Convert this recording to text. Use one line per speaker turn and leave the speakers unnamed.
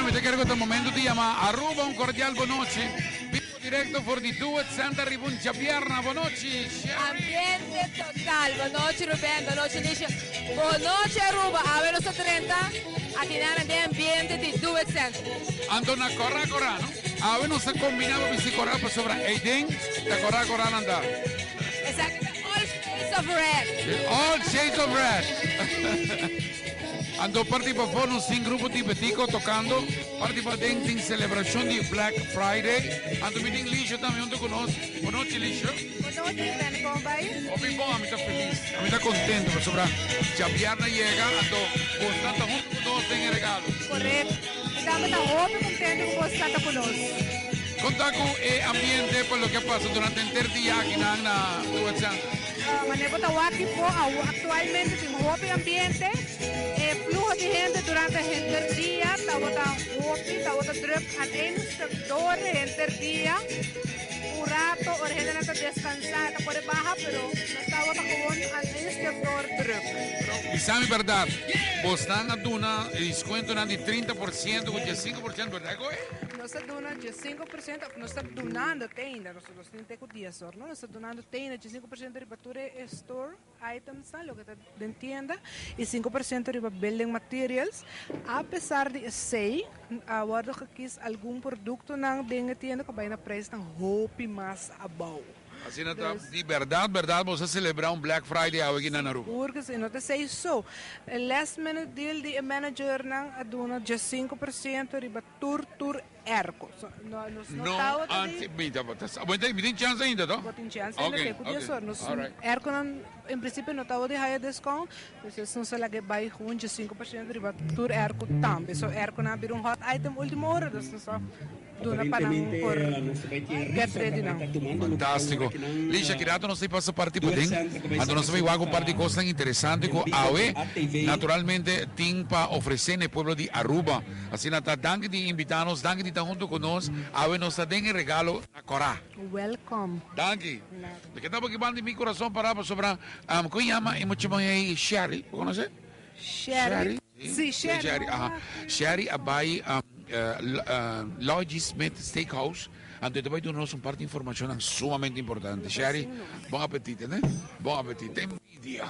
mi ta kere ku ta momento di yama Aruba un kordial bonochi. Bibo direkto for di Do It Center riba un djabierna. Bonochi, Sherry.
Ambiente total. Bonochi Ruben, bonochi Lisha. Bonochi Aruba. Awe nos ta drenta akinan den ambiente di Do It Center.
Anto na kora kora no. Awe nos ta kombina pa bisti kora pasobra eyden ta kora kora nan ta.
Esaki ta all shades of red.
All shades of red. Anto parti pafó nos tin grupo di Betico tocando, parti paden tin celebracion di Black Friday. Anto mi tin Lisha tambe hunto cu nos. Bonochi Lisha.
Bonochi Ben, con bai?
Hopi bon, ami ta feliz, ami ta contento pasobra djabièrnè a yega anto bosnan ta hunto cu nos den e regalo.
Correcto. Mi tambe ta hopi contento cu bosnan ta cu nos.
Con ta cu e ambiente pa loke a pasa durante henter dia akinan na Duet Center?
Manera bo ta wak di for awo aktualmente tin hopi ambiente. E fluho di hende durante henter dia tabata hopi, tabata druk aan één stuk door henter dia. Un rato ora hendenan ta deskansá e ta kore baha pero nos tabata gewoon aan één stuk door druk.
Pero bisa mi bèrdat, bosnan a duna e diskuentonan di 30% ku 15% bèrdat ku e?
Nos a duna 15% òf nos ta dunando te ainda. Nos tin te ku dies or, no? Nos ta dunando te na 5% riba tur e store itemsnan, loke ta den tienda, i 5% riba building materials. A pesar di esei, a wòrdu gekis algun produktonan den e tienda ku a bai na preisnan hopi mas abou.
Asina ta, di bèrdat bèrdat boso a selebrá un Black Friday awe aki na Aruba?
Sigur ku si, no ta esei so. E last minute deal di e managernan a duna 5% riba tur tur Airco. So, no, nos no
No,
tabata di.
antes, mi tabata sa. Bo mi tin chance ainda, to?
Bo tin chance ainda,
Ok,
te ku
ok,
dies or. Nos
alright.
airconan en principio no tabata di haya discount, dus nos a laga e bai gewoon 5% riba tur airco tambe. So airconan a bira un hot item ultimo ora, dus nos a duna pa nan
Aparentemente
por
nos ta bai tin
get
risa
ready
ta bai
nan.
ta tumando lugar awor
Fantástico.
akinan
Lisha,
na
ki rato nos ta pasa parti
Duet
paden,
Center ta bai
anto nos
saka
ta bai wak un par di
pa
kosnan interesante
en
ku
bibo
awe
di ATV.
naturalmente tin pa ofresé na e pueblo di Aruba. Asina ta, danki di invita nos, danki di ta hunto cu nos. Awe nos ta den e regalo na Cora.
Welcome.
Danki. Mi ke tabata kiba di mi corazon para pasobra con yama e mucha muhe ei Sherry, bo conoce?
Sherry?
Si,
Si, Sherry.
Aha. Sherry a bay Lodgy Smith Steakhouse, anto e ta bay duna nos un par di informacionnan sumamente importante. Sherry, bon apetit, ene? Bon apetit. Te envidia.